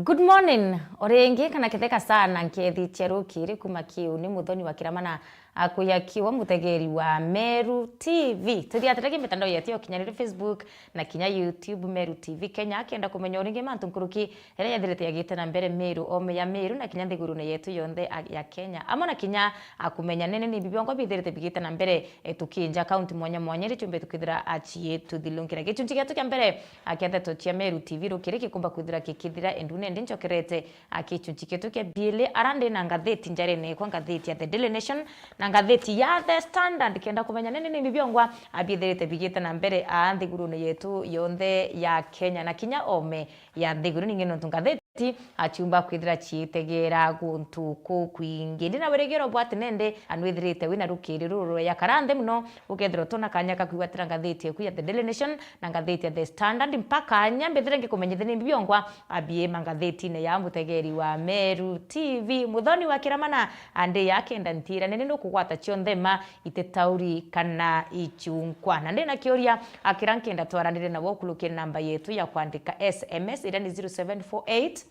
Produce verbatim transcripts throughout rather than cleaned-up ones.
Good morning. O ringi kana ketheka sana nkethi cia rukiri kuma kiu ni Muthoni wa Kiramana akuya kiwa mutegeri wa Meru T V. Tuthiatire ki mitandao yetu ya ukinyaniria, Facebook na kinya YouTube, Meru T V Kenya, akenda kumenya uringi mantu nkuruki iria yethirite yagite na mbere Meru, ome ya Meru na kinya nthigurune yetu yonthe a-, ya Kenya. Amwe na kinya akumenya nene ni bibiongo bithirite bigite na mbere, e, tukinja kaunti mwanya mwanya iria ciumbite kwithira aciituthilungira. Gichunchi gietu kia mbere a, kia ndeto cia Meru T V rukiri gikumba kwithira gikithira, endu nende nchokerete, a, gichunchi gietu kia biili, ara ndi na ngatheti njarene kwa ngatheti ya The Daily Nation na ngatheti ya The Standard, kenda kumenya nene ni biongwa, a, biithirite bigite na mbere, a, nthigurune yetu yonthe ya Kenya na kinya ome ya nthiguru. Ningi nontu ngatheti aciumba kwithira ciitegera guntu kukwingi. Ndi na wirigiro bwa ati nende anwithirite wina rukiri ruru rweya kara nthi muno, ukethirwa utona kanya ka kwigwatira ngatheti eku ya The Daily Nation na ngatheti ya The Standard, mpaka nya mbithire ngikumenyithia ni mbi biongwa abie mangathetine ya mutegeri wa Meru T V. Muthoni wa Kiramana, andi ya kenda ntira nene nukugwata cionthe ma ititauri kana ichunkwa. Na ndina kiuria, akira nkenda twaranire nawe ukurukia namba yetu ya kwandika S M S, iria ni zero seven four eight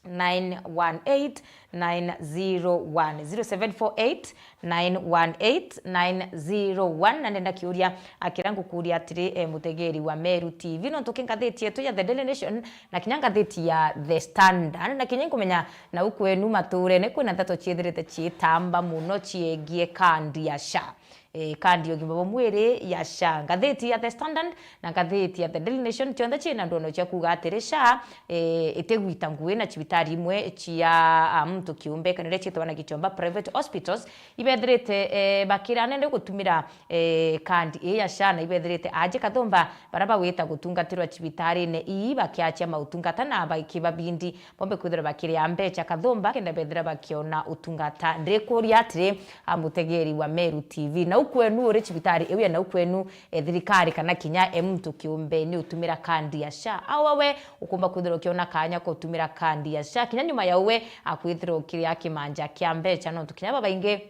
nine one eight nine zero one, zero seven four eight nine one eight nine zero one. Na ndenda kiuria, akira ngukuria atiri, e, mutegeri wa Meru T V, nontu ki ngatheti yetu ya The Daily Nation na kinya ngatheti ya The Standard, na kinya nkumenya nau kwenu maturene kwina ndeto ciithirite ciitamba muno ciegie kandi ya SHA. E, kandi ya ugima bwa mwiri ya SHA. Ngatheti ya The Standard na ngatheti ya The Daily Nation cionthe ciina ndwono cia kuuga atiri SHA, e, itigwita ngui na cibitari imwe cia, a, muntu kiumbe kana iria ciitagwa na Gichomba private hospitals ibethirite, e, bakira nende gutumira, e, kandi ii ya SHA na ibethirite aji kathumba bara bagwita gutungatirwa cibitarine ii bakiachia mautungata na bakibabindi bombe kwithirwa bakiria mbecha kathumba kenda bethira bakiona utungata. Ndikuria atiri, a, mutegeri wa Meru T V, nau kwenu uri cibitari iu ya nau kwenu, e, thirikari kana kinya e muntu kiumbe ni utumira kandi ya SHA? Au we ukumba kwithirwa ukiona kanya ka utumira kandi ya SHA kinya nyuma ya uwe akwithirwa ukiria kimanja kia mbecha, nontu kinya babaingi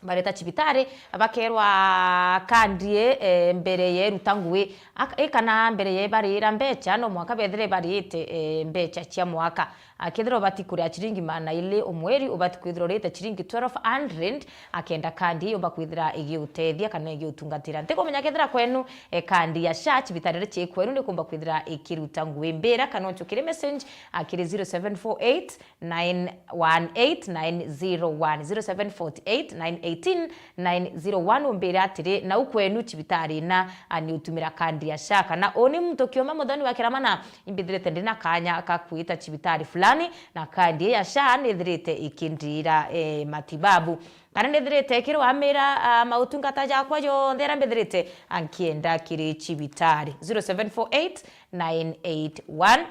bareta cibitari bakerwa kandi e, e, mbere ya iruta ngui, ak-, e, kana mbere ya ibarira mbecha, no mwaka bethire barite, e, mbecha cia mwaka. A, kethira ubati kuria chiringi maana ili o mweri, ubati kwithira urite chiringi twelve hundred, a, kenda kandi iyo yumba kwithira igiutethia kana igiutungatira. Ntikumenya kethira kwenu, e, kandi ya SHA cibitari iria cii kwenu nikumba kwithira ikiruta ngui. Mbira kana unchukire message, a, kiri zero seven four eight nine one eight nine zero one, zero seven four eight nine eighteen nine zero one. Umbire atiri, nau kwenu cibitari ina, a, ni utumira kandi ya SHA kana uni muntu kiume muthoni wa Kiramana, imbithirite ndina kanya ka kwita cibitari fulani, na kandi ya SHA nithirite ikindira, e, matibabu. Kana nithirite kiri wamira, a, mautungata jakwa jonthe aria mbithirite, a, nkienda kiri cibitari. Zero seven four eight nine eight one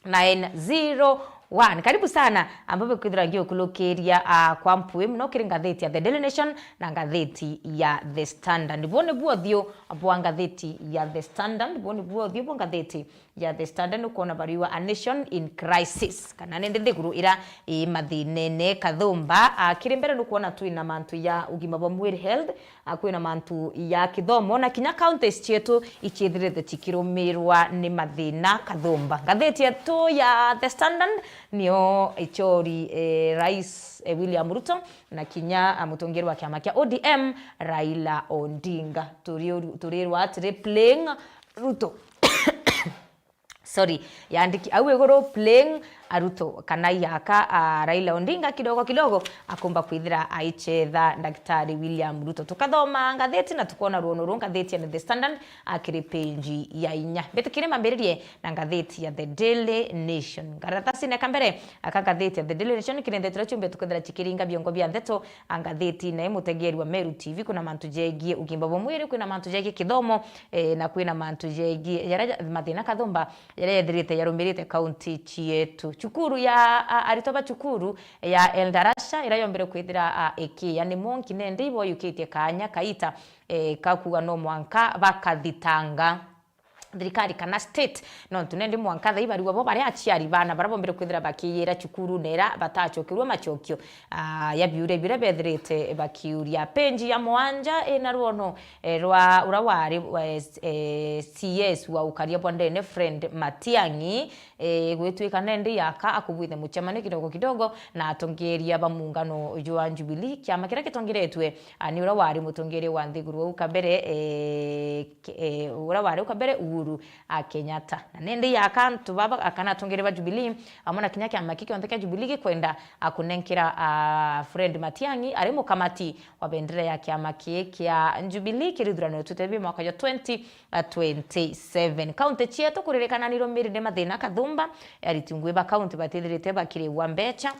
nine zero one. Karibu sana, ambapo kwithira ngiukulukiria, a, kwa mpui muno kiri ngatheti ya The Daily Nation na ngatheti ya The Standard. Bo ni buo uthiu bwa ngatheti ya The Standard, bo ni buo uthiu bwa ngatheti ya The Standard, nukwona bariwa A Nation in Crisis, kana nende nthiguru ira i mathinene kathumba. A, kiri mbere nukwona twina mantu ya ugima bwa mwiri, health, a, kwina mantu ya kithomo, na kinya counties cietu iciithirite cikirumirwa ni mathina kathumba. Ngatheti yetu ya The Standard nio ichori, e, Rais, e, William Ruto na kinya, a, mutongeria wa kiama kia O D M Raila Odinga. Turi-, turirwa atiri, playing Ruto. Sorry, yandiki au iguru, playing Ruto kana yaka, a, Raila Odinga kidogo kidogo akumba kwithira aichetha Daktari William Ruto. Tukathoma ngatheti na tukona ruono ru ngatheti ya The Standard akiri page ya inya. Mbitikire mambiririe na ngatheti ya The Daily Nation. Karatasine ka mbere aka ngatheti ya The Daily Nation kiri ndeto iria ciumbite kwithira cikiringa biongo bia ndeto, a, ngatheti na i mutegeri wa Meru T V, kwina mantu jegie ugima bwa mwiri, kwina mantu jegie kithomo, e, na kwina mantu jegie jaria ja-, mathina kathumba jaria yethirite yarumirite kaunti cietu. Cukuru ya, a, aritwa ba cukuru ya Eldarasha iria yombire kwithira, a, ikiya ni monki nende iboyukitie kanya kaita, e, ka kuuga no mwanka bakathitanga thirikari kana state, nontu nendi mwanka thaa ibarua bo baria aciari bana baria bombire kwithira bakiyira cukuru nera batacokerua macokio, ah, ya biuria biria bethirite bakiuria. Page ya mwanja ina rwono, eh, rwa ura wari, eh, eh, C S wa ukaria bwa ndene, Fred Matiang'i, eh, gwitwika nendi yaka akubwithe mucemanio kidogo kidogo na atongeria ba muungano jwa Jubilee, kiama kiria gitongeretwe, ah, ni ura wari mutongeria wa nthiguru au kabere, eh, ke-, eh, ura wari au kabere Uhuru, ah, Kenyatta. Na nendi yaka antu baba, kana atongeria ba Jubilee, amwe na kinya kiama ki kionthe kia Jubilee gikwenda, ah, kunenkera, ah, Fred Matiang'i ari mukamati wa bendera ya kiama ki kia Jubilee kiri ithurano tutebi mwaka jwa twenty twenty-seven. Kaunti cietu kuririkana ni rumiri ni mathina kathumba, ariti ngui ba kaunti batithirite bakiriwa mbecha.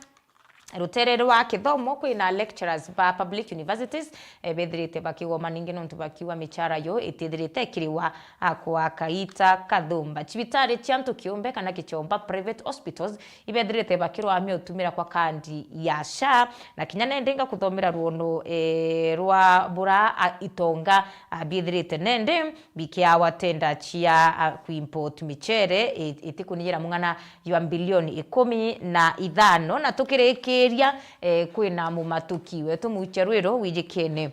Rutere rwa kithomo kwina lecturers ba public universities, eh, bethirite bakigoma ningi nontu bakiuga michara yo itithirite ikiriwa, ah, kwa kaita kathumba. Cibitari cia antu kiumbe kana kichomba, private hospitals, ibethirite bakirwamia utumira kwa kandi ya SHA, na kinya nendi nga kuthomera rwono, eh, rwa bura, ah, itonga, ah, biithirite nendi bikiawa tenda cia, ah, kuimport michere i-, itikuniyira mung'ana jwa mbilioni ikumi na ithano. Na tukirikiria, eh, kwina mumatuki wetu Mucha Rwiro wijikene,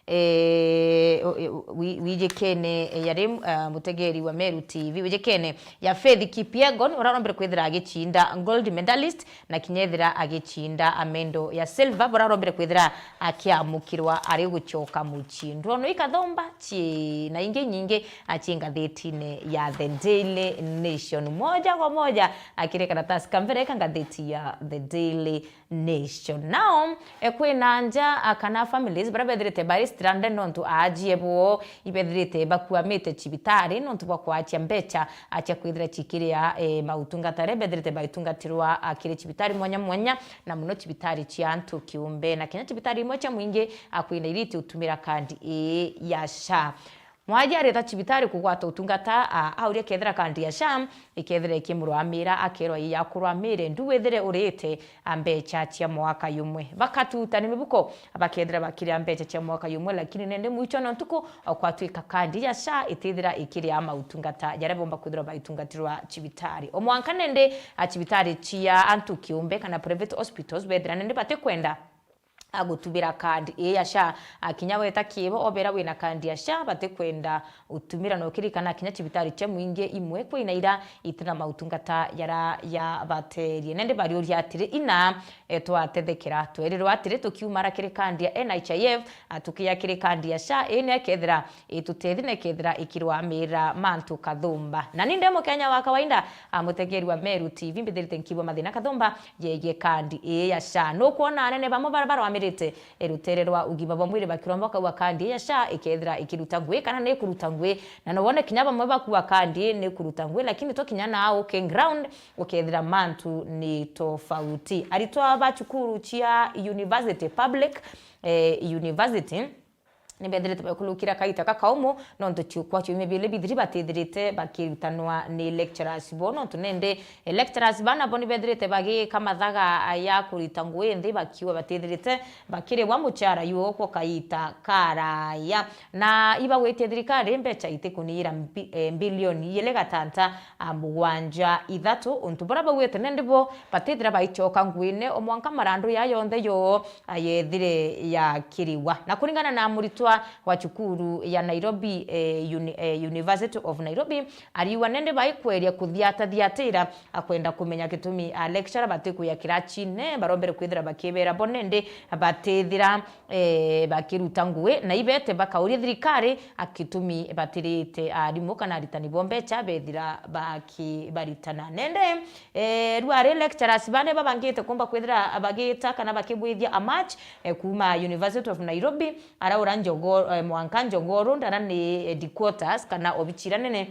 eh, o-, e-, wi-, wijikene, eh, yari, ah, mutegeri wa Meru T V, wijikene ya Faith Kipyegon, urarombere kwithira agicinda gold medalist, na kinya ethira agicinda amendo ya silver, bura arombire kwithira akiamukirwa ari gucoka mucii. Ndwono ikathomba ci na ingi nyingi aci ngathitine ya The Daily Nation. Moja kwa moja akiri karatasi ka mbere ka ngathiti ya The Daily Nation. Now, e, kwina nja, a, kana families baria bethirite bari stranded nontu aajie bo ibethirite bakuamite cibitari nontu bwa kwachia mbecha acia kwithira cikiria, e, mautungata aria bethirite baitungatirwa, a, kiri cibitari mwanya mwanya, na muno cibitari cia antu kiumbe, na kinya cibitari imwe cia mwingi, a, kwina iriti utumira kandi ii ya SHA. Mwaji arita cibitari kugwata utungata, a, auria kethira kandi ya SHA ikethira ikimurwamira, akerwa ii yakurwamire ndu withire urite, a, mbecha cia mwaka yumwe. Bakatuta ni mibuko, bakethira bakiria mbecha cia mwaka yumwe, lakini nende mwichone ntuku, o kwatwika kandi ya SHA itithira ikiria mautungata jaria bomba kwithirwa baitungatirwa cibitari. O mwanka nende, a, cibitari cia antu kiumbe kana private hospitals bethira nende batikwenda, a, gutubira kandi ii ya SHA. A, kinya weta kiibo obera wina kandi ya SHA batikwenda utumira, na ukirikana kinya cibitari cia mwingi imwe kwina ira itina mautungata jaria jabaterie. Nende bariuria atiri, ina, e, twatethekera? Twerirwa atiri, tukiumara kiri kandi ya N H I F, a, tukia kiri kandi ya SHA, ii ni ekethira itutethi na ikethira ikirwamira mantu kathumba. Na ni ndi Mukenya wa kawaida, a, mutegeri wa Meru T V, mbithirite nkibwa mathina kathumba yegie kandi ii ya SHA. Nukwona anene bamwe baria barwamirite, e, rutere rwa ugima bwa mwiri bakiromba ukauga kandi ii ya SHA ikethira ikiruta ngui kana ni ikuruta ngui, na no wone kinya bamwe bakua kandi ii ni ikuruta ngui, lakini to kinya nao uke ground ukethira mantu ni tofauti. Aritwa ba cukuru cia university, public, e, university, ni bethirite bakulukira kaita kakaumu, nontu ciukwa ciumia biili bithiri batithirite bakirutanwa ni lecturers bo, nontu nende, e, lecturers bana bo ni bethirite bagika mathaga ya kurita ngui nthi, bakiuga batithirite bakirigwa muchara juu kwa kaita karaya. Na ibagwitie thirikari mbecha itikuniyira mbi-, e, mbilioni ijiri gatanta, a, mugwanja ithatu, untu buria baugite nende bo batithira baichoka nguine o mwanka marandu ya yonthe yo ayethire yakirigwa. Na kuringana na muritwa wa cukuru ya Nairobi, eh, Uni-, eh, University of Nairobi, ariuga nende baikweria kuthiatathiatira, akwenda kumenya gitumi a lecturer batikwia kirachine, barombere kwithira bakibera bo nende batithira, eh, bakiruta ngui, na ibete bakauria thirikari a gitumi batirite arimu kana aritani bo mbecha bethira bakibaritana. Nende, eh, riu ari lecturers bane babangite kumba kwithira bagita kana bakibwithia a march, eh, kuma University of Nairobi, ara ura Njogo-, eh, mwanka Njogoo Road, ara ni headquarters kana obichi iria nene,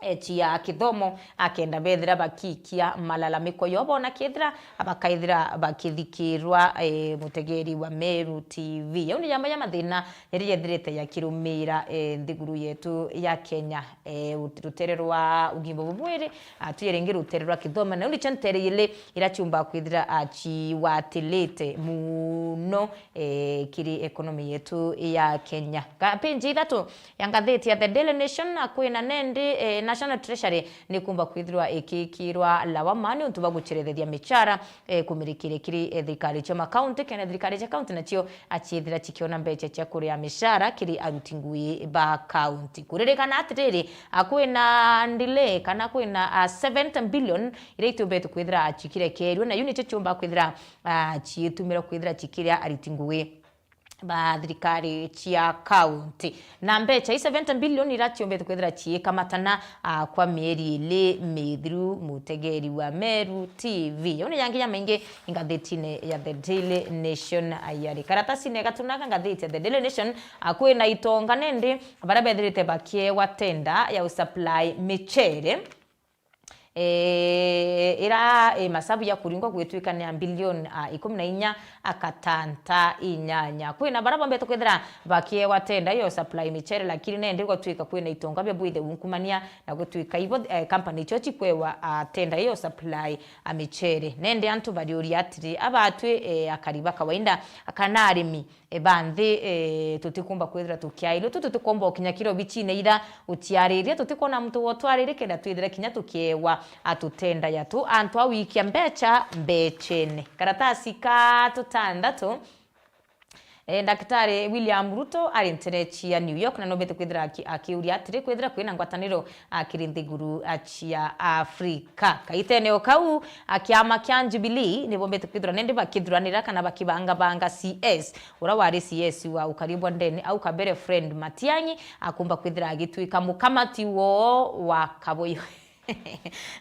eh, cia kithomo, akenda bethira bakikia malalamiko yo bona kethira bakaithira bakithikirwa, eh, mutegeri wa Meru T V. Yau ni jamwe ya mathina jaria jethirite jakirumira, eh, nthiguru yetu ya Kenya, eh, ut-, rutere rwa ugima bwa mwiri, ah, tuye ringi rutere rwa kithomo. Na yau nicio ntere ili ira ciumba kwithira, ah, ciwatilite muno, eh, kiri economy yetu ya Kenya. Ka-, page ithatu ya ngathiti ya The Daily Nation, na kwina nendi, eh, National Treasury nikumba kwithirwa ikikirwa lawama ni untu bwa gucerethethia michara, eh, kumirikiria kiri, eh, thirikari cia makaunti, kenda thirikari cia kaunti nacio aciithira cikiona mbeca cia kuria michara kiri aruti ngui ba kaunti. Kuririkana atiriri, a, kwina delay kana kwina, a, seventy billion iria itiumbite kwithira cikirekerua, na iu nicio ciumba kwithira, a, ciitumira kwithira cikiria aruti ngui ba thirikari cia kaunti. Na mbeca i seventy billion ira ciumbite kwithira ciikamatana, a, kwa mieri ili mithiru, mutegeri wa Meru T V. Yau ni yangi ya maingi ngathitine ya The Daily Nation, a, yari karatasine gatuna ka ngathiti ya The Daily Nation, a, kwina itonga nendi baria bethirite bakiewa tenda ya usupply michere, eh, ira, eh, masabu ya kuringwa gwitwika ni ya bilioni, ah, ikumi na inya akatanta inyanya. Kwina baria bombete kwithira bakiewa tenda yo supply michere, lakini nendi gwatwika kwina itonga bia bwithe unkumania na gutwika ibo, eh, company icio cikwewa, ah, tenda yo supply, ah, michere. Nendi antu bariuria atiri, abatwi, eh, akari ba kawaida kana arimi, e, ba nthi, e, tutikumba kwithira tukiairua, tu tutikomba ukinya kiro bicine ira utiaririe, tutikwona muntu wotwaririe kenda twithire kinya tukiewa atutenda yatu antu a wikia mbeca mbecene. Karatasi ka tutandatu, e, Ndakitari William Ruto ari nterechi ya New York na nombete kwithira aki-, akiuria atiri, kwithira kwina ngwataniro akiri nthiguru cia Afrika. Kaitene o kau, a kiama kia Jubilee nibombete kwithirwa nendi bakithuranira kana bakibangabanga C S. Ura wari C S wa ukari bwa ndene au kabere Fred Matiang'i akumba kwithira agitwika mukamati woo wa kabuyu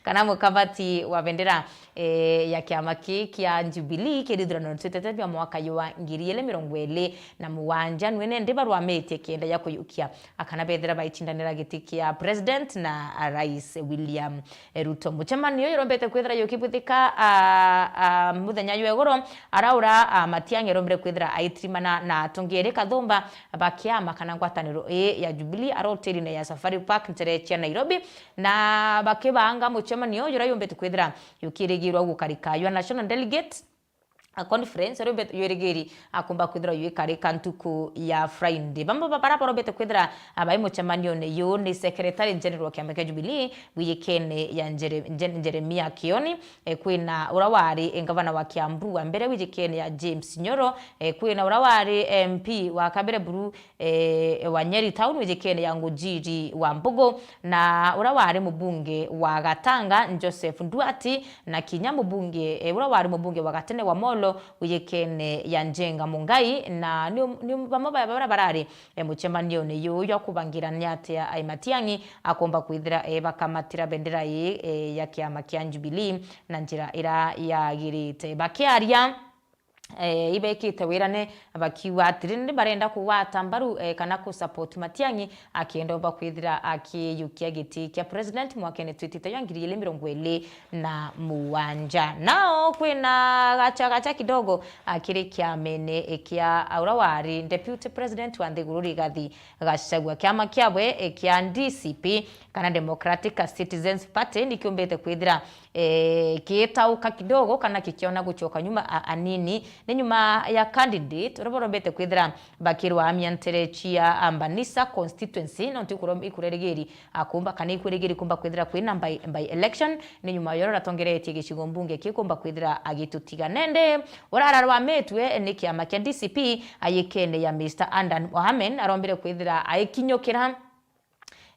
kana mukamati wa bendera, eh, ya kiama kii kia Jubilee kiri ithurano twitete bia mwaka jwa ngiri ili mirongo ili na mugwanja. Nwe nendi barwamitie kenda ya kuyukia akana bethira baicindanira giti kia president na, a, Rais William Ruto. Mucemanio uyu urombete kwithira yukibwithika, a, a, muthenya jwa iguru, araura, a, Matiang'i arombire kwithira aitirimana na atongeeri kathumba ba kiama kana ngwataniro ii ya Jubilee arotirine ya Safari Park ntere cia Nairobi, na bakibanga mucemanio juria yumbite kwithira yukirigirwa gukarika jwa National Delegate a conference, ero bet-, yurigiri akumba kwithirwa yuikarika ntuku ya Friday. Bamwe ba bara barombete kwithira abai mucemanione yu ni Secretary General wa kiama kia Jubilee, wijikene ya Jere-, Je-, Jeremia Kioni, e, kwina ura wari, e, ngavana wa Kiambu wa mbere, wijikene ya James Nyoro, e, kwina ura wari M P wa Kabere Buru, e, wa Nyeri Town, wijikene ya Ngujiri wa Mbugu, na ura wari mubunge wa Gatanga, Joseph Nduati, na kinya mubunge, e, ura wari mubunge wa gatene wa Molo, wijikene ya Njenga Mungai, na ni, ni bamwe ba bara barari, e, mucemanione yu jwa kubangira ni atia, ai, Matiang'i akomba kwithira, e, bakamatira bendera ii, e, ya kiama kia Jubilee na njira ira yagirite. Bakiaria, e, ibekite wirane bakiuga atiri, ni barenda kugwata mbaru, e, kana ku support Matiang'i akienda umba kwithira akiyukia giti kia president mwakene twitite jwa ngiri ili mirongo ili na mugwanja. Nao kwina gacha gacha kidogo, a, kiri kiamene, e, kia ura wari deputy president wa nthiguru Rigathi Gachagua. Kiama kiabwe, e, kia D C P kana Democratic Citizens Party nikiumbite kwithira, e, kiitauka kidogo kana kikiona gucoka nyuma, a, anini. Ni nyuma ya candidate uria barombete kwithira bakirwamia ntere cia Ambanisa constituency, nontu ikuro-, ikurerigiri akumba kana ikurerigiri kumba kwithira kwina by, by election. Ni nyuma yoro ratongeretie gicigo mbunge kikumba kwithira agitutiga. Nende urararwamitwe ni kiama kia D C P ayikene ya Mister Andan Mohamed arombire kwithira aikinyukira,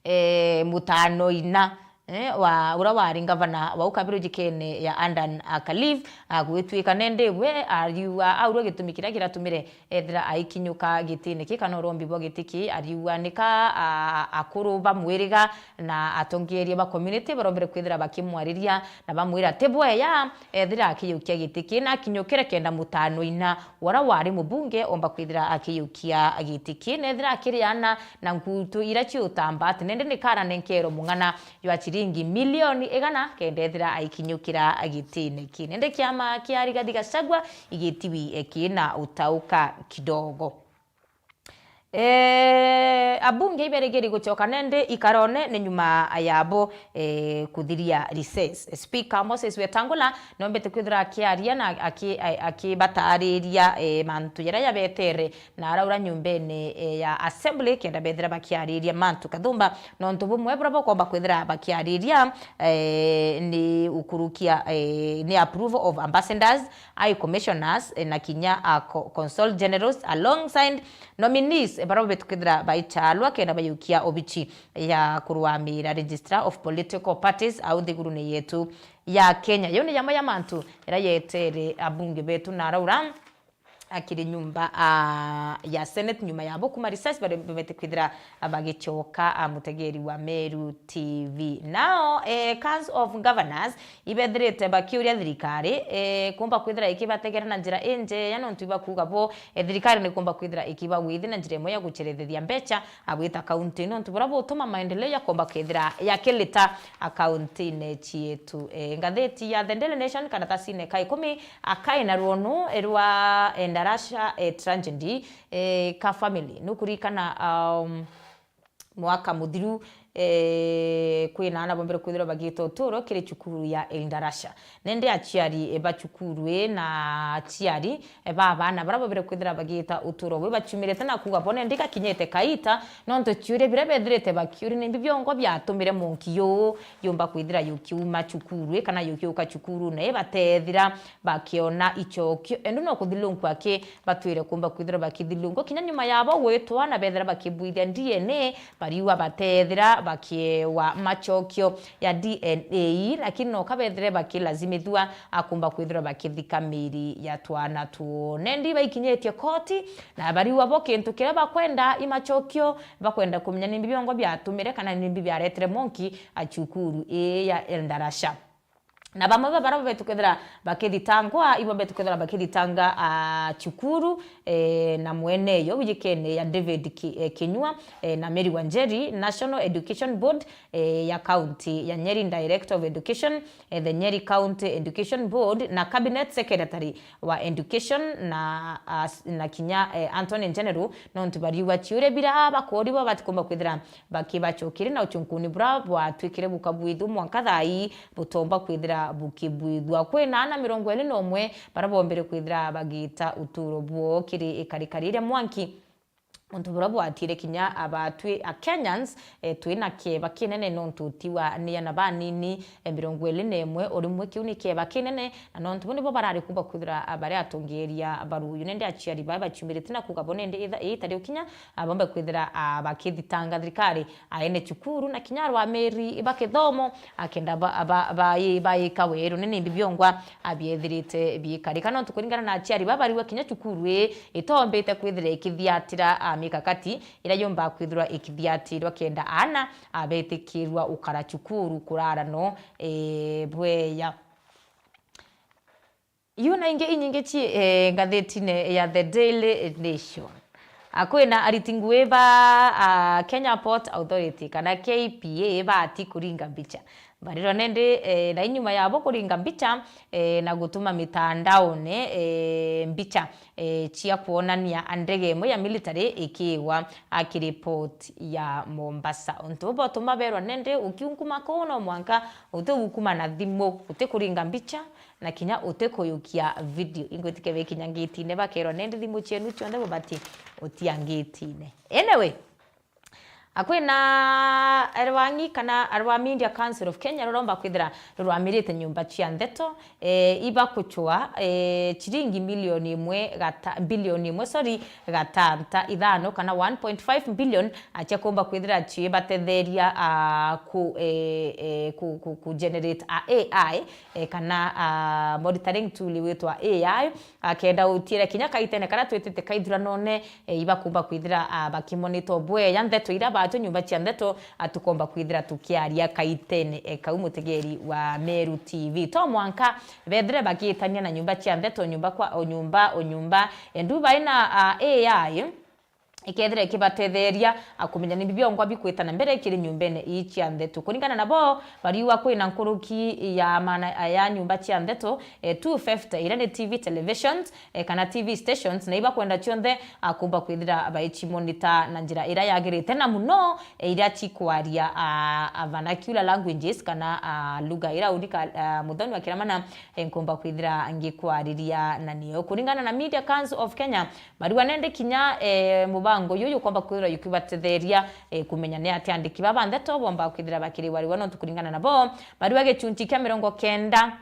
e, mutano ina eh, wa uria wari ngavana wa ukabiru jikene ya Adan, ah, Khalif, ah, gwituika nende we ariuga aurua gitumi kiria kiratumire ethira aikinyuka gitine ki kana urombi bwa giti ki, ariuga nika, ah, akuru ba mwiriga na atongeria ba community barombere kwithira bakimwariria na bamwira ti bweya ethira akiyukia giti ki na akinyukire kenda mutano ina wara wari mubunge omba kwithira akiyukia giti ki, nethira akiriana na ngutu ira ciutamba ati nende nikaranenkerwe mung'ana jwa ciringi milioni igana kenda ethira aikinyukira gitine ki. Nende kiama kia Rigathi Gachagua igitiwi kina utauka kidogo. Eh, abunge iberigiri gucoka nende ikarone ni nyuma yabo, eh, kuthiria recess. Speaker Moses Wetangula nombete kwithira akiaria na aki-, a-, akibatariria, eh, mantu jaria jabetere na araura nyumbene, eh, ya assembly kenda bethira bakiariria mantu kathumba nontu bumwe buria bokomba kwithira bakiariria, eh, ni ukurukia, eh, ni approval of ambassadors, high commissioners, eh, na kinya a co-, consul generals alongside nominees, eh, baria babetu kwithira baichalwa kenda bayukia obichi ya kurwamira Registrar of Political Parties au nthigurune yetu ya Kenya. Yau ni jamwe ya mantu jaria yetere abunge betu na araura akiri nyumba, ah, ya Senate nyuma yabo kuma recess baria bamete kwithira bagicoka, ah, mutegeri wa Meru T V. Nao, eh, Council of Governors ibethirite bakiuria thirikari, eh, kumba kwithira ikibategera na njira injeya nontu ibakuga bo, eh, thirikari ni kumba kwithira ikibagwithi na njira imwe ya gucerethethia mbecha, agwita kaunti nontu buria butuma maendeleo yakomba kwithira yakilita akaunti-ine cietu. Eh, ngatheti ya The Daily Nation karatasine ka ikumi akaina rwonu rwa Endarasha, eh, tragedy, eh, ka family. Nukurikana, um, mwaka muthiru, eh, kwina ana bombere kwithirwa bagita uturo kiri cukuru ya Endarasha. Nende aciari, eh, ba cukuru ii na aciari, eh, ba bana baria bombere kwithira bagita uturo bwi bachumirite na kuuga bo nende gakinyite kaita, nontu ciuria biria bethirite bakiuria nimbi biongo biatumire monki yuu yumba kwithira yukiuma cukuru ii kana yukiuka cukuru na ii batethira bakiona icokio. Endu no kuthilungwa ki batwire kumba kwithirwa bakithilungwa kinya nyuma yabo gwitwa na bethira bakibwithia D N A, bariua batethira bakiewa macokio ya D N A, lakini no kabethire bakilazimithua akumba kwithirwa bakithika miri ya twana tuo. Nendi baikinyitie koti na bariua bo kintu kiria bakwenda i macokio, bakwenda kumenya nimbi biongo biatumire kana nimbi biaretire monki a cukuru ii ya Endarasha. Na bamwe ba baria babetu kwithira bakithitangwa, ibo betu kwithira bakithitanga, ah, cukuru, eh, na mwene yo wijikene ya David Ki-, eh, Kinyua, eh, na Mary Wanjeri, National Education Board, eh, ya county ya Nyeri, Director of Education, eh, the Nyeri County Education Board, na Cabinet Secretary wa Education, na, ah, s-, na kinya, eh, Attorney General, nontu bariuga ciuria bira bakoriwa batikumba kwithira bakibacokiri na uchunkuni bura bwatwikire bukabwithua mwanka thaa ii butomba kwithira bukibwithua. Kwina ana mirongo iri na umwe baria bombire kwithira bagita uturo bwoo kiri ikarikari iria mwanki. Untu buria bwatire kinya abatwi a Kenyans, eh, twina kieba kinene nontu tiwa ni ana banini, eh, mirongo iri na imwe o rimwe. Kiu ni kieba kinene, na nontu bo nibo barari kumba kwithira, ah, bari atongeria baruyu. Nende aciari baa bachumirite na kuuga bo nende itha ii itari ukinya, ah, bombe kwithira, ah, bakithitanga thirikari, aene cukuru na kinya arwamiri ba kithomo, akenda ba, ba, ba, baika weru ni nimbi biongwa, ah, biethirite biikarika. Nontu kuringana na aciari baa bariuga kinya cukuru ii itombite kwithira ikithiatira, ah, mikakati iria yumba kwithirwa ikithiatirwa kenda aana, ah, betikirwa ukara cukuru kurara no, eh, bweya. Iu na ingi inyingi ci, eh, ngathetine ya The Daily Nation. Ah, kwina ariti ngui ba, ah, Kenya Port Authority kana K P A bati kuringa mbicha. Barirwa nende, eh, na inyuma yabo kuringa mbicha, eh, na gutuma mitandaone, eh, mbicha, eh, cia kuonania ndege imwe ya military ikiwa, ah, kiri port ya Mombasa. Untu butuma berwa nende ukiunguma kuu no mwanka utigukuma na thimu, utikuringa mbicha, na kinya utikuyukia video. Ingwitike be kinya ngitine bakerwa nende thimu cienu cionthe bubati utia ngitine. Anyway, Akwina arwang'i kana Arwa Media Council of Kenya ruromba kwithira rurwamirite nyumba cia ndeto, e, ibakuchwa, e, chiringi milioni imwe gata-, bilioni imwe, sorry, gatanta ithano kana one point five billion, a, cia kumba kwithira chibatetheria, a, ku, e, e, ku, ku, ku generate a AI, e, kana, a, monitoring tool witwa A I, akenda utiira kinya kaitene karia twitite kaithuranone, e, ibakumba kwithira, a, bakimonita bwega ndeto iria batwe nyumba cia ndeto, a, tukomba kwithira tukiaria kaitene, e, kau mutegeri wa Meru T V. To mwanka bethire bagitania na nyumba cia ndeto, nyumba kwa o nyumba, o nyumba, e, ndu baina, a, A I ikethira ikibatetheria, a, kumenya ni biongwa bikwita na mbere kiri nyumbene ii cia ndeto. Kuringana nabo, bariuga kwina nkuruki ya maana ya nyumba cia ndeto, e, two fifty, iria ni T V televisions, e, kana T V stations, na ibakwenda cionthe, a, kumba kwithira baichimonita na njira iria yagirite, na muno, e, iria chikwaria, a, a, vernacular languages, kana, a, lugha iria unika, a, muthoni wa kiramana, e, nkumba kwithira ngikwariria na niyo. Kuringana na Media Council of Kenya, barua nende kinya, e, mubango uyu jukomba kwithirwa jukibatetheria, e, kumenya ni atia andiki baba ndeto bomba kwithira bakiriwa riwa, nontu kuringana nabo, barua gichunchi kia mirongo kenda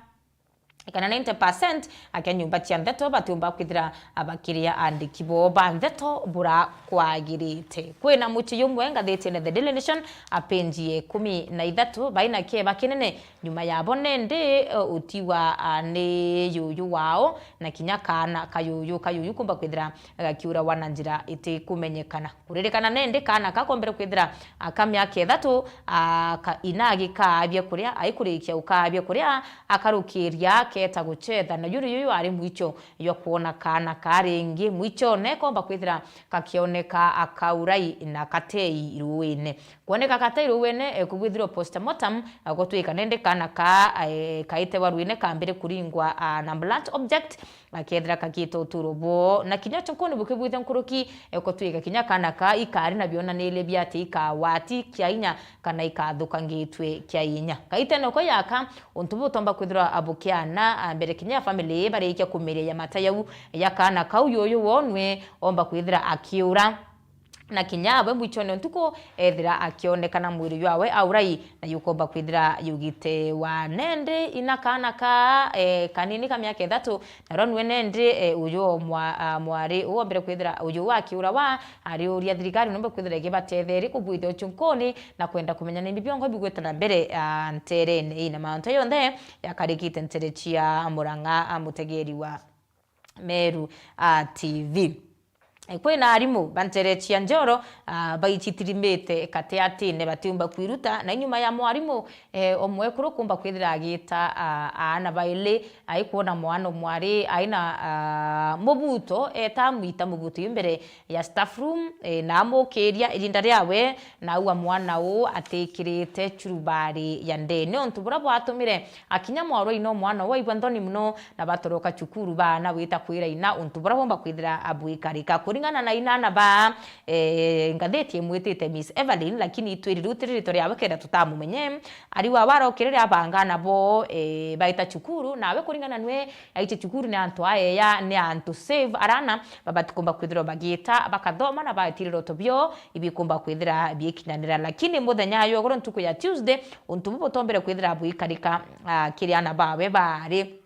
kana ninety percent akia nyumba cia ndeto batiumba kwithira bakiria andiki bo ba ndeto bura kwagirite. Kwina muchi jumwe ngathitine The Daily Nation, a, page ya ikumi na ithatu, baina kieba kinene nyuma yabo nende, e, utiwa, a, ni yuyu wao na kinya kaana ka yuyu, ka yuyu kumba kwithira gakiurawa na njira itikumenyekana. Kuririkana nende kaana kakombere kwithira, a, ka miaka ithatu, a, ka ina agikaabia kuria, aikurikia ukaabia kuria, akarukiria aketa guchetha, na yuri yuyu ari mwicho jwa kwona kaana ka ringi. Mwichone komba kwithira kakioneka, a, kaurai na katei ruuine. Kwoneka katei ruuine, e, kubwithirwa postmortem, a, gutwika nende kaana ka, e, kaitewa ruuine kambire kuringwa, a, na blunt object, gakethira kagita uturo bwo, na kinya uchunkuni bukibwithia nkuruki, e, gutwika kinya kaana ka ikari na bionaniria bia ati ikawati kia inya kana ikathukangitwe kia inya. Kaitene uko yaka, untu butomba kwithirwa bukiana, a, mbere kinya ya family barikia kumiria ya mata yau ya kaana kau yuyu wonwe omba kwithira akiura. Na kinya we mwichone ntuku ethira akionekana mwiri jwawe aurai, na yukomba kwithira yugitewa. Nende ina kaana ka, e, kanini ka miaka ithatu, naro nwe nende, e, uyu o mwa-, a, mwari uombere kwithira uyu akiurawa, ariuria thirikari nombe kwithira igibatetheria kubwithia uchunkuni na kwenda kumenya ni biongo bigwita na mbere, a, nterene ii. Na mauntu yonthe yakarikite ntere cia Murang'a, a, mutegeri wa Meru, a, T V. E, kwina arimu ba ntere cia Njoro, a, baicitirimite kateatine batiumba kwiruta, na inyuma ya mwarimu, e, omwekuru kumba kwithira agita, a, aana baili, aikwona mwana omwari aina, a, mubuto, eta amwita mubuto yu mbere ya staff room, e, na amukiria irinda riawe, na aua mwana uu atikirite churubari ya ndene. Untu bura bwatumire akinya mwarwa ino mwana uu aigua nthoni muno, na batoroka cukuru baana wita kwira ina untu bura bomba kwithira abwikarika. Kuringana na inana ba, e, ngathiti imwitite Miss Evelyn, lakini itwiri riu tiri ritwa riawe kenda tutamumenye. Ariwa warokire riabanga nabo, e, baita cukuru, nawe kuringana nwe aiche cukuru ni antu aeya, ni antu safe, arana babatikumba kwithirwa bagita bakathoma na baitire roto bio ibikumba kwithira bikinyanira. Lakini muthenya yo goro ntuku ya Tuesday, untu bu butombere kwithira bwikarika, a, kiri ana bawe baari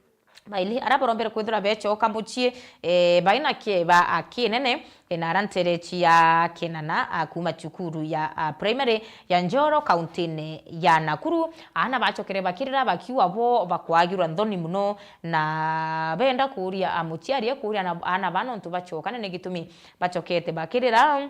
baili ara barombere kwithira bechoka muchie, e, baina kieba, a, kinene, e, na ara ntere cia Kinana, a, kuma cukuru ya, a, primary ya Njoro, kauntine ya Nakuru. Aana bachokere bakirira bakiuga bo bakwagirwa nthoni muno, na benda kuria, a, muchiari ekuria na aana bana untu bachokane ni gitumi bachokete bakirira.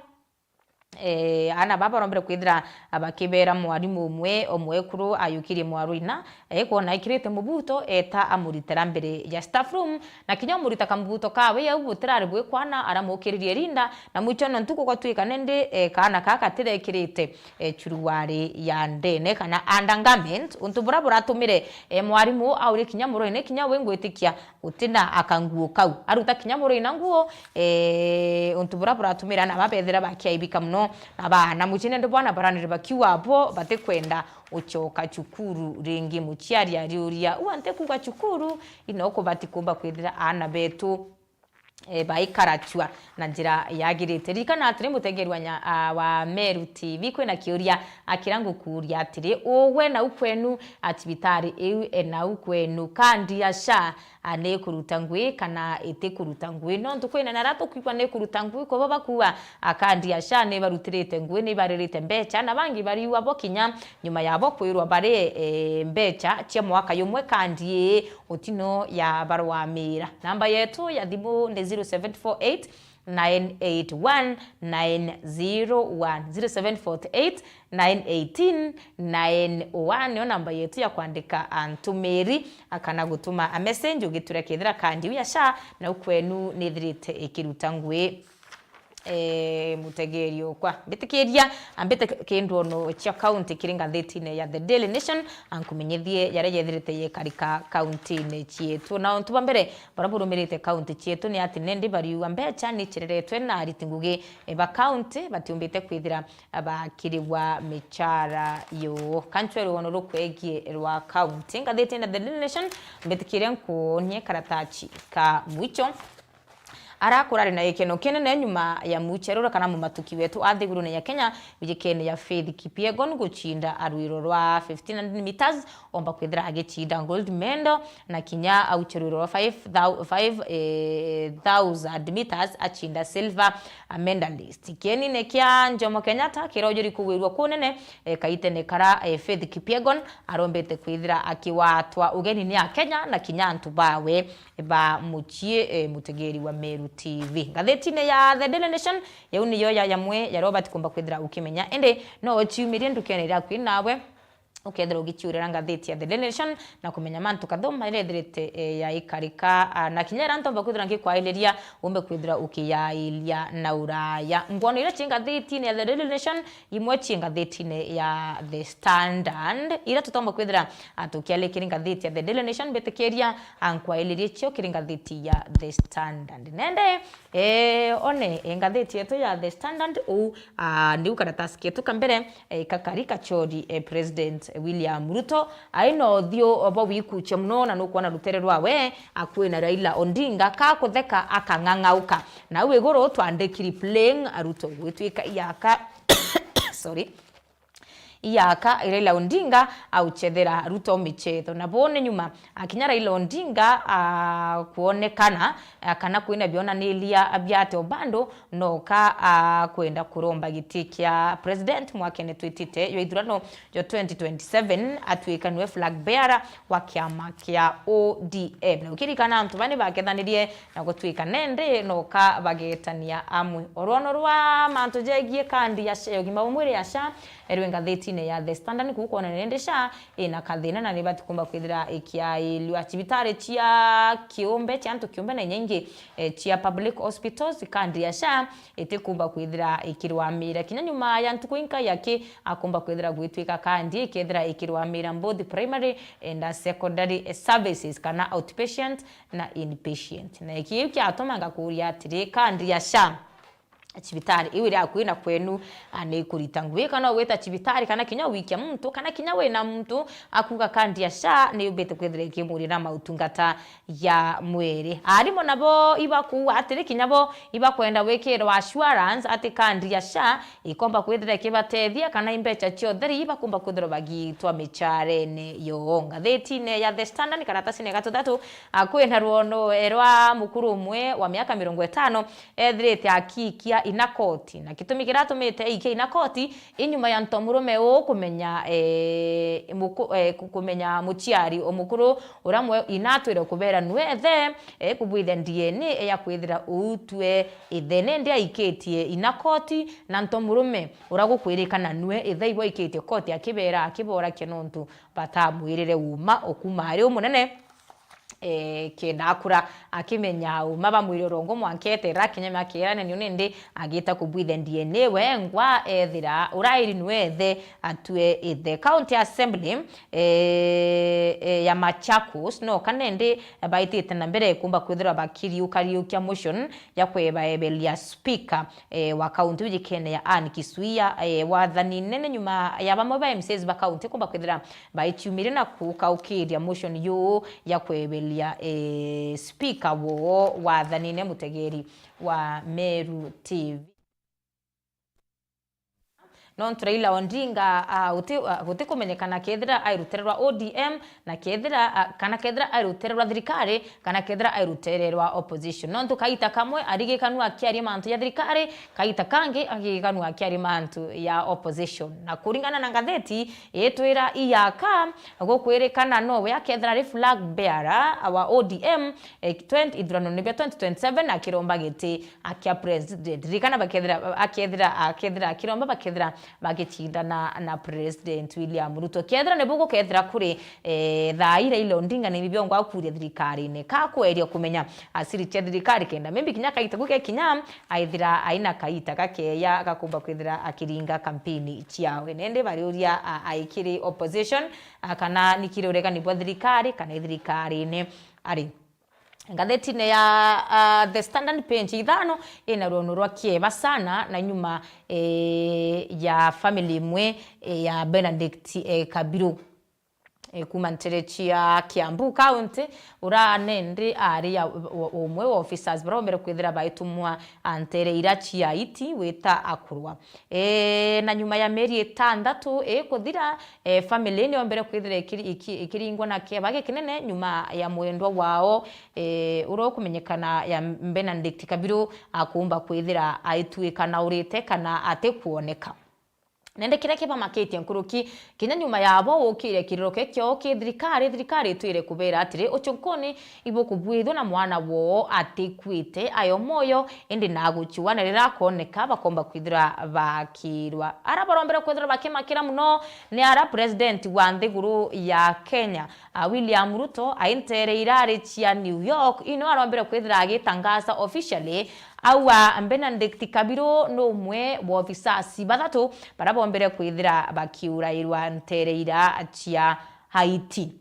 E, aana baba barombere kwithira bakibera mwarimu umwe omwekuru ayukirie mwarwina, e, kwona aikirite mubuto, eta amuritira mbere ya staff room, na kinya umurita kamubuto kawe yau butirari bwikwana, aramukiririe rinda, na mwichone ntuku gwatwika nindi, e, kaana kaa katirekirite, e, churuwari ya ndene kana undergarment, untu bura buratumire, e, mwarimu aurie kinya murwine kinya wi ngwitikia gutina akanguo kau. Aruta kinya murwina nguo, e, untu bura buratumire aana baba bethira bakiaibika muno, na baana muchine ndi bwana baranire bakiuga bo batikwenda uchoka cukuru ringi. Muchiari ariuria, ua nti kuga cukuru, ino kubati kumba kwithira aana betu eh, baikarachua na njira yagirite. Ririkana atiri, mutegeri wa nya-, ah, wa Meru T V, kwina kiuria akira ngukuria atiri, ugwe nau kwenu, a, cibitari iu e nau kwenu, kandi ya SHA, a, ni kuruta ngui kana iti kuruta ngui? Nontu kwina na aria tukwigua ni kuruta ngui, kubo bakuga, a, kandi ya SHA ni barutirite ngui, ni baririte mbecha, na bangi bariua bo kinya nyuma yabo kwirwa bari, e, mbecha cia mwaka jumwe kandi ii utino ya barwamira. Namba yetu ya thimu ni zero seven four eight nine eight one nine zero one, zero seven four eight nine eighteen nine one, niyo namba yetu ya kwandika a ntumiri, a, kana gutuma a message ugituria kethira kandi iu ya SHA nau kwenu nithirite ikiruta ngui. Eh, mutegeri okwa, mbitikiria ambite kindu ono cia county kiri ngathitine ya The Daily Nation, ankumenyithie jaria jethirite yekarika county-ini cietu. Na untu bwa mbere, baria burumirite county cietu ni ati nendi bariuga mbecha ni cireretwe na ariti ngugi, eh, ba county batiumbite kwithira bakirigwa michara yo. Kanchwe rugono rukwegie rwa county. Ngathitine The Daily Nation, mbitikiria nkuonie karatachi ka mwicho. Ara kurari na gikeno kinene nyuma ya mucherura kana mumatuki wetu a nthigurune ya Kenya, wijikene ya Faith Kipyegon guchinda arwiro rwa fifteen hundred meters, omba kwithira agicinda gold medal, na kinya auche rwiro rwa five thou-, five, eh, thousand meters achinda silver, a, medalist. Kienine kia Jomo Kenyatta kirojuri kugwirua kunene, eh, kaitene kara, eh, Faith Kipyegon arombete kwithira akiwatwa ugeni ni a Kenya na kinya antu bawe ba mucii, eh, mutegeri wa Meru T V. Ngathitine ya The Daily Nation, yau niyo ya yamwe yaria ubati kumba kwithira ukimenya, indi no uciumirie ndukene iria akui nawe, ukethira ugichiurira ngathiti ya The Daily Nation na kumenya mantu kathoma iria ithirite, eh, yaikarika, ah, na kinya iria ntomba kwithira ngikwairiria, umbe kwithira ukiyairia na uraya. Ngwono iria ci ngathitine ya The Daily Nation, imwe ci ngathitine ya The Standard, iria tutomba kwithira, ah, tukialikiri ngathiti ya The Daily Nation, mbitikiria, ah, nkwailirie cio kiri ngathiti ya The Standard. Nende, eh, one, eh, ngathiti yetu ya The Standard, uu, ah, niu karatasi ketu ka mbere, eh, kakari kachori, eh, President William Ruto, aina uthiu bwa wikuchia muno, na nukwona rutere rwawe, akwina Raila Odinga, kakutheka akang'ang'auka. Na au iguru twandikiri playing Ruto gwitwika iyaka, sorry, iyaka Raila Odinga auchethera Ruto michetho. Na bone nyuma, akinya Raila Odinga, ah, kuonekana, ah, kana kwina bionaniria biate o bando, noka, ah, kwenda kuromba giti kia president mwakene twitite jwa ithurano jwa twenty twenty-seven, atwika niwe flag bearer wa kiama kia O D M. Na ukirikana antu bani bakethanirie na gutwika nende noka bagetania amwe. Orwono rwa mantu jegie kandi ya SHA, ugima bwa mwiri ya SHA, erwe ngathitine ya The Standard, kukwona nende SHA ina kathina na nibati kumba kwithira ikiailua cibitari cia kiumbe, cia antu kiumbe na inya ingi, eh, cia public hospitals, kandi ya SHA itikumba kwithira ikirwamira. Kinya nyuma ya ntuku inkai aki akumba kwithira gwitwika kandi ikethira ikirwamira both primary and secondary services, kana outpatient na inpatient. Na iki iu kiatuma ngakuria atiri, kandi ya SHA cibitari iu iri akui na kwenu, a, ni ikurita ngui, kana ugwita cibitari, kana kinya wikia muntu, kana kinya wina muntu akuga kandi ya SHA ni yumbite kwithira ikimurira mautungata ya mwiri. Arimu nabo ibakuuga atiri, kinya bo ibakwenda gwikirwa assurance ati kandi ya SHA ikomba kwithira ikibatethia, kana imbecha cionthe ri ibakumba kwithirwa bagitwa micharene yo. Ngathitine ya The Standard, karatasine ga tuthatu, a, kwina rwono rwa mukuru umwe wa miaka mirongo itano ethirite akiikia ina koti, na gitumi kiria atumite aikia ina koti, inyuma ya ntomurume uu kumenya, eh, muku-, eh, ku-, kumenya muciari umukuru uria mwe ina atwire kubera nwe ethe, eh, kubwithia D N A ya kwithira utwe ithe. Nindi aikitie ina koti, na ntomurume uria gukwirikana nwe ithe ibo aikitie koti akibera akiborakia nontu batamwirire uma o kuma ari umunene, eh, kenda akura akimenya uma ba mwiri urongo mwanka eterera kinya miaka iria nene nindi agita kubwithia D N A wengwa ethira urairi nwe ethe atue ithe. County Assembly, eh, eh, ya Machakos no kanende baitite na mbere kumba kwithirwa bakiriukariukia motion ya kwebaeberia speaker, eh, wa kaunti ujikene ya Anne Kisuia, eh, wathani nene nyuma ya bamwe ba M C As ba kaunti kumba kwithira baichiumirie na kukaukiria motion yuu ya kweberia ya, eh, speaker woo wathanine, mutegeri wa Meru T V. Nontu Raila Odinga, ah, guti, ah, gutikumenyekana kethira ai rutere rwa O D M, na kethira, ah, kana kethira ai rutere rwa thirikari, kana kethira ai rutere rwa opposition. Nontu kaita kamwe arigikanua akiaria mantu ya thirikari, kaita kangi agigikanua akiaria mantu ya opposition. Na kuringana na ngatheti itwira iyaka, gukwirikana nowe akethira ari flag bearer wa O D M, eh, twenty, ithurano ni bia twenty twenty-seven, akiromba giti akia president. Ririkana bakethira, akethira, akethira akiromba bakethira bagicindana na President William Ruto. Kethira nibu gukethira kuri, eh, thaa ii Raila Odinga ni biongo akuria thirikarine, kakweria kumenya asiri cia thirikari kenda maybe kinya kaita ku gekinya aithira aina kaita gakeya gakumba kwithira akiringa kampeni ciawe. Nende bariuria, a, aikiri opposition, a, kana nikiri uregani bwa thirikari kana ithirikarine ari. Ngathetine ya, ah, The Standard page ithano ina ruono rwa kieba sana na nyuma, eh, ya family imwe, eh, ya Benedict, eh, Kabiru, eh, kuma ntere cia Kiambu County, ura nende ari ya, u-, u-, umwe wa officers baria bombere kwithira baitumwa a ntere ira cia Haiti wita akurwa. E, na nyuma ya mieri itandatu ikuthira, e, family ni yombere kwithira ikiri-, iki-, ikiringwa na kieba gikinene nyuma ya mwendwa wao, e, uria ukumenyekana ya Benedict Kabiru akuumba kwithira aituika na urite kana atikwoneka. Nende kiria kibamakitie nkuruki, kinya nyuma yabo gukire kiriro kiu kiao ki thirikari, thirikari itwire kubera atiri, ucunkuni ibukubwithua na mwana woo atikuite, ayo mwoyo, indi nagucua, na riria akooneka, bakomba kwithirwa bakirwa. Ara barombere kwithirwa bakimakira muno ni ara president wa nthiguru ya Kenya, a, William Ruto, aintere irari cia New York, ino arombere kwithira agitangaza officially, aua Benedict Kabiru ni umwe wa officers bathatu baria bombere kwithira bakiurairwa ntere ira cia Haiti.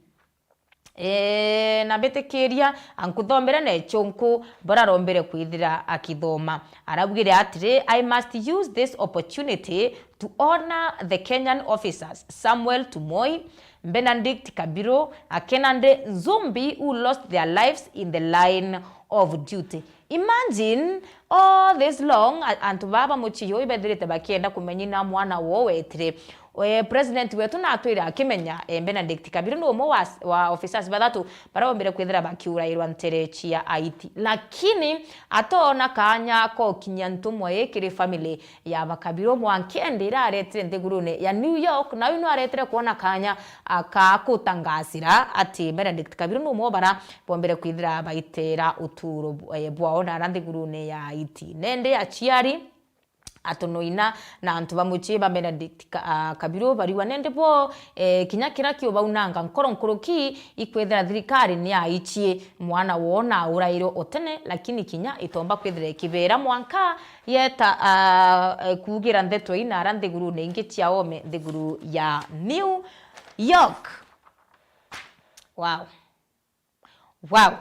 E, na mbitikiria, a, nkuthomere na icunku bura arombere kwithira akithoma. Araugire atiri, "I must use this opportunity to honor the Kenyan officers, Samuel Tumoi, Benedict Kabiru, a, Kennedy Nzumbi, who lost their lives in the line of duty." Imagine, all this long, a-, antu baba mucii uyu bethirite bakienda kumenya ina mwana woo wetire. E, president wetu natwire akimenya, e, Benedict Kabiru ni umwe wa, wa officers bathatu baria bombire kwithira bakiurairwa ntere cia Haiti. Lakini atoona kaanya kokinyia ntumwa ii kiri family ya ba Kabiru mwanka indi ira aretire nthigurune ya New York, na uyu no aretire kwona kaanya, a, ka kutangasira ati Benedict Kabiru ni umwe wa bara bombere kwithira baitera uturo bu-, eh, bwao na ara nthigurune ya Haiti. Nende aciari, atunoina na antu ba mucii ba Benedict Ka-, ah, Kabiru bariwa nende bo, eh, kinya kira kiubaunanga nkoro nkuruki ikwithira thirikari ni aichie mwana woo na aurairwe utene, lakini kinya itomba kwithira ikibera mwanka yeta, ah, eh, kuugira ndeto ii na ara nthigurune ingi cia ome nthiguru ya New York. Wow. Wow.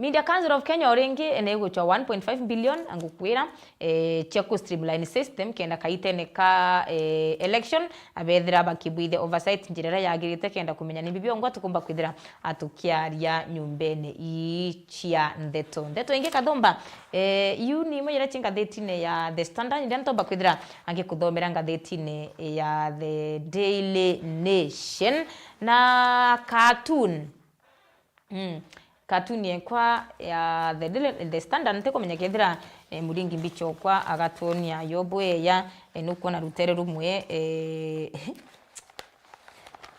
Media Council of Kenya o ringi ni iguchwa one point five billion, ngukwira, eh, cia ku streamline system kenda kaitene ka, eh, election, abethira bakibwithia oversight njira iria yagirite kenda kumenya ni bibi ongwa tukumba kwithira atukiaria nyumbene ii cia ndeto. Ndeto ingi kathumba, eh, iu ni imwe iria ci ngathetine ya The Standard, iria ntomba kwithira angikuthomera ngathetine ya The Daily Nation na cartoon. Mm. Cartoon yenkwa ya The Daily, The Standard, ntikumenya kethira, eh, muringi mbicha okwa agatuonia yo bweya, eh, nukwona rutere rumwe, eh,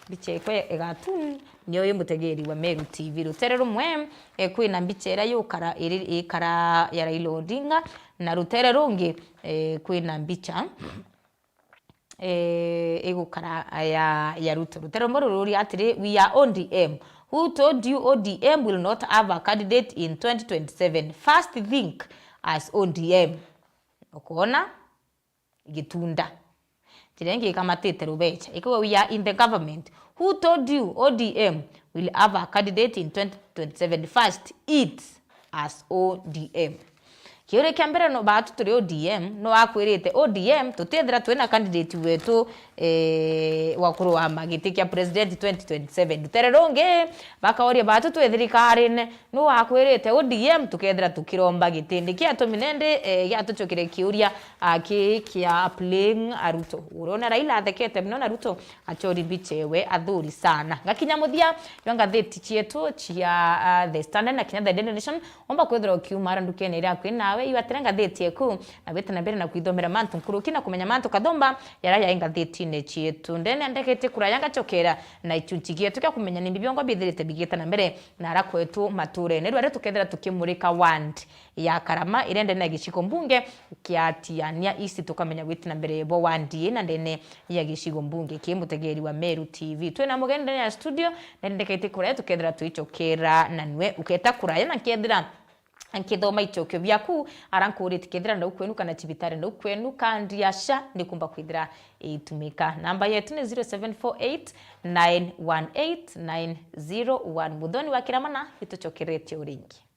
mbicha ekwa ya cartoon niyo yi mutegeri wa Meru T V. Rutere rumwe, eh, kwina mbicha iria yukara, iri, ikara ya Raila Odinga, na rutere rungi, eh, kwina mbicha eh, igukara ya, ya Ruto. Rutere rumwe rururia atiri, "We are O D M. Who told you O D M will not have a candidate in twenty twenty-seven? First think as O D M." Ukoona? Gitunda. Njira ingi ikamatite rubecha. Ikauga, "We are in the government. Who told you O D M will have a candidate in twenty twenty-seven? First, eat as O D M." Kiuria kia mbere, no baatu turi O D M, no akwirite O D M, tutiethira twina candidate wetu, eh, wa kurwama giti kia president twenty twenty-seven. Rutere rungi, bakauria batu twi thirikarine, nu wakwirite O D M tukethira tukiromba giti? Niki atumi nende, eh, giatucukire kiuria, ah, ki kia playing a Ruto? Uriona Raila athekete mno na Ruto achori mbicha ewe athuri sana. Ngakinya muthia jwa ngathiti cietu cia, ah, The Standard na kinya The Daily Nation, omba kwithirwa ukiuma ara ndukene iria akui nawe, iwatire ngathiti eku, na wite na mbere na kwithomera mantu nkuruki na kumenya mantu kathomba yara yai ngathitine cietu. Ndene ndekete kuraya ngacokera na ichunchi gietu kia kumenya ni mbi biongo bithirite bigita na mbere na ara kwetu maturene. Rware tukethira tukimurika ward ya Karama iria ndene ya gicigo mbunge kia Tiania East, tukamenya gwiti na mbere bo ward ii na ndene ya gicigo mbunge ki. Mutegeri wa Meru T V, twina mugeni ndene ya studio, na ndekaite kuraya tukethira tuicokera na nwe uketa kuraya na nkethira nkithoma icokio biaku, ara nkurite kethira ndau kwenu kana cibitari ndau kwenu, kandi aca, ni kumba kwithira itumika. Namba yetu ni zero seven four eight nine one eight nine zero one. Muthoni wa Kiramana, itucokeretie uringi.